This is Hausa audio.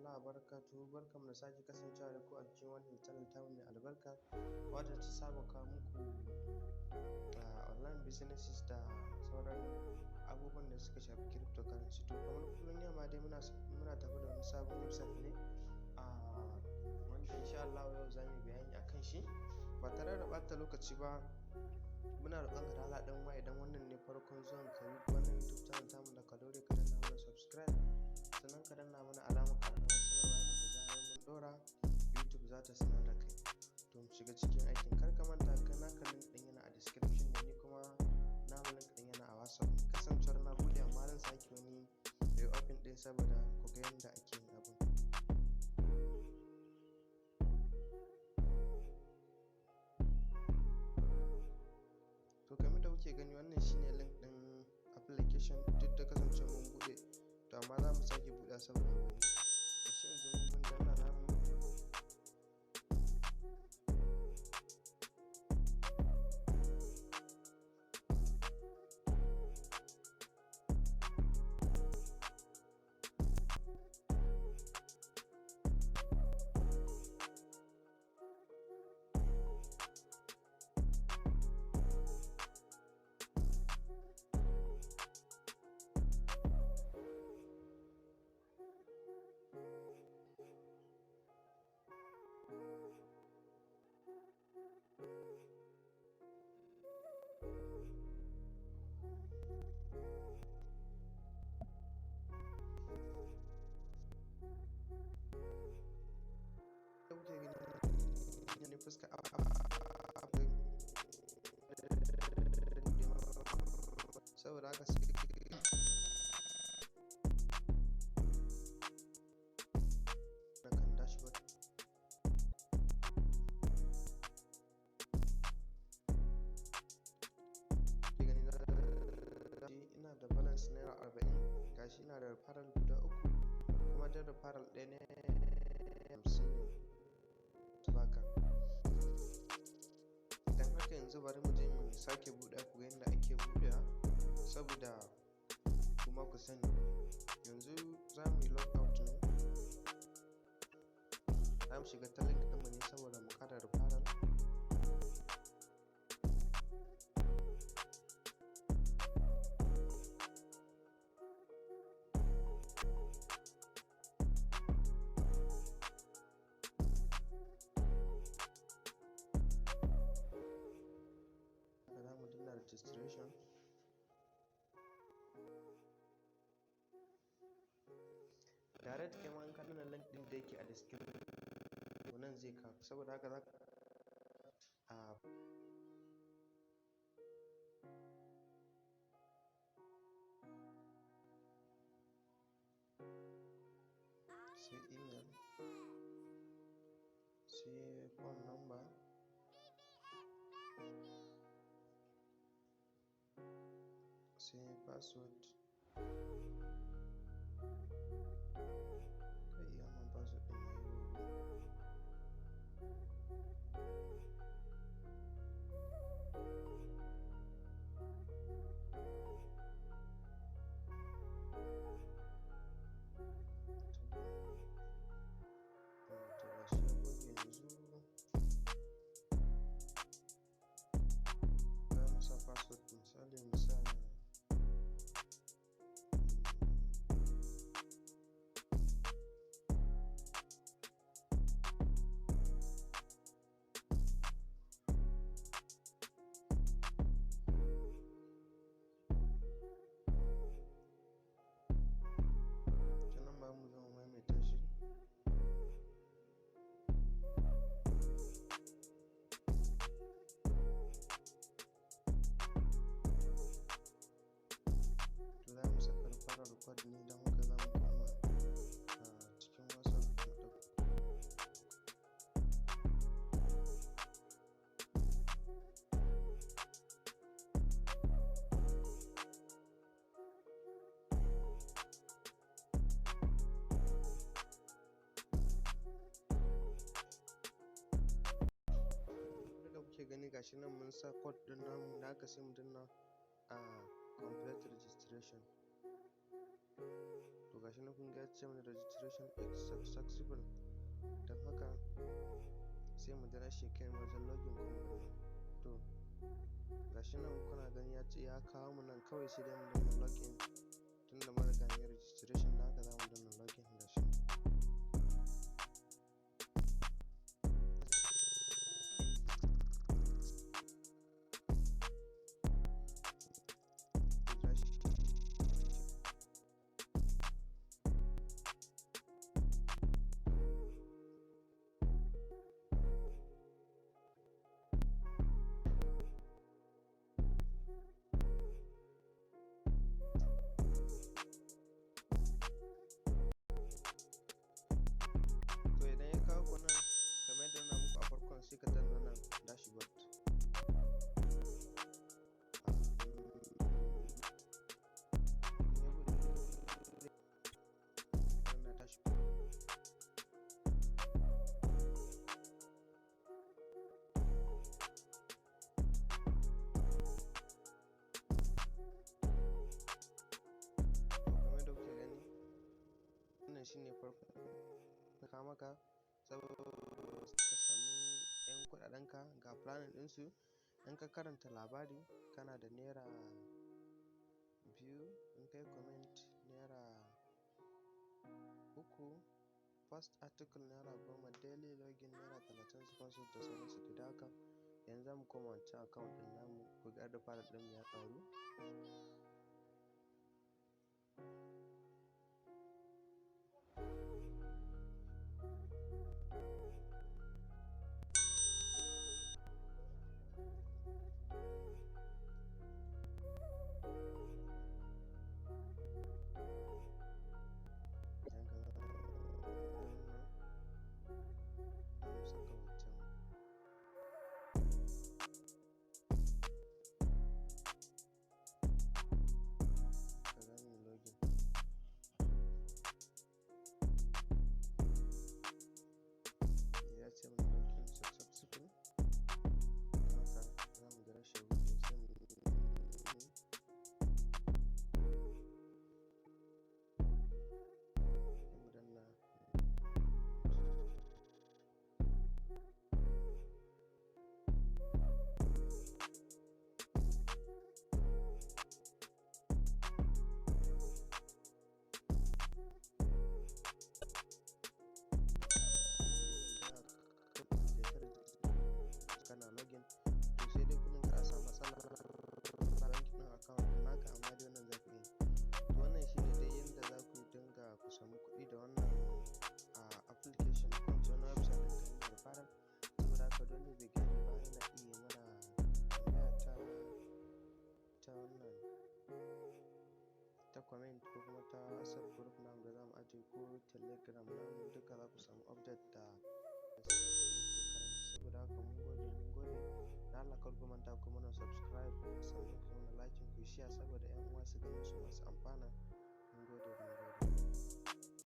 Warahmatullahi wabarakatuhu. Barkanmu da sake kasancewa da ku a cikin wannan channel tamu mai albarka, wadda ta saba kawo muku online businesses da sauran abubuwan da suka shafi cryptocurrency. To, kamar kullum, yau ma dai muna tafe da wani sabon website ne wanda insha Allahu yau za mu yi bayani akan shi. Ba tare da ɓata lokaci ba, muna roƙon ka da Allah, ɗan uwa, idan wannan ne farkon zuwan ka wannan YouTube channel tamu, da ka daure ka danna mana subscribe, sannan ka danna mana alamar ƙararrawar sanarwa, da zarar mun ɗora, YouTube za ta sanar da kai. To, mu shiga cikin aikin. Kar ka manta, ka naka link ɗin yana a description ne, ni kuma namu link ɗin yana a WhatsApp. Kasancewar na buɗe, amma zan sake wani reopen ɗin saboda ku ga yadda ake yin abun. To, kamar da kuke gani, wannan shine link ɗin application. Duk da kasancewar mun buɗe, to amma za mu sake buɗewa saboda mu gani. Gashi yanzu mun danna namu. Da kuke gani ne fuska app ɗin, saboda haka sai na kan dashboard. Ke gani ina da balance ₦40. Gashi ina da referral guda uku, kuma da referral ɗaya ne 50 ne su baka. Don haka yanzu bari mu je mu sake buɗewa ku ga yadda ake buɗewa, saboda kuma ku sani. Yanzu za mu yi log out ne, za mu shiga ta link ɗinmu ne saboda mu ƙara referral. Haka za mu danna registration. Direct kai ma in ka danna link ɗin da yake a description, nan zai kawo. Saboda haka za a sai email, sai phone number, sai password. Kai, wannan password ɗin yayi dogo. To, gashi ya goge. Yanzu za mu sa password, misali mu sa ta nan ba mu zo mu maimaita shi. To, za mu saka referral code ne, don haka za mu koma a cikin WhatsApp mu ɗauko. Da kuke gani, gashi nan mun sa code ɗin namu da haka, sai mu danna a complete registration. To, Gashi nan kun ga ya ce mana registration is successful. Don haka sai mu jira shi ya kai mu wajen login kuma danna. To, gashi nan kuna gani ya ce ya kawo mu nan, kawai sai dai mu danna login, tunda mun riga mun yi registration. Don haka za mu danna login, gashi nan. Jira shi. To, idan ya kawo ku nan, kamar yadda na muku a farkon, sai ka danna nan dashboard. In ya buɗe, danna dashboard. To, kamar yadda kuke gani, wannan shine farkon ka maka saboda ka samu ƴan kuɗaɗenka. Ga planning ɗinsu, in ka karanta labari kana da ₦2, in kai comment ₦3, first article ₦10, daily login ₦30, sponsor da sauransu da haka. Yanzu za mu koma wancan account ɗin namu, ku ga referral ɗinmu ya ƙaru. Idan ka wannan, za mu saka wancan, ka za mu yi login. Ya ce mana login successful. Don haka za mu jira shi ya buɗe, sai mu danna. Kana login, to sai dai kuɗin kar a samu matsala bank ɗin account naka, amma dai wannan za ku iya. To, wannan shine dai yanda za ku dinga ku samu kuɗi da wannan a application ko in ce wannan website ɗin ta hanyar referral. Saboda haka duk wanda bai gane ba yana iya mana tambaya ta wannan, ta comment, ko kuma ta WhatsApp group namu da zamu ajiye, ko Telegram namu, duka za ku samu update da cryptocurrency. Saboda haka mun gode, mun gode. Da Allah kar ku manta ku mana subscribe, sannan ku mana liking, ku share, saboda ƴan uwa su gani su ma su amfana. Mun gode, mun gode.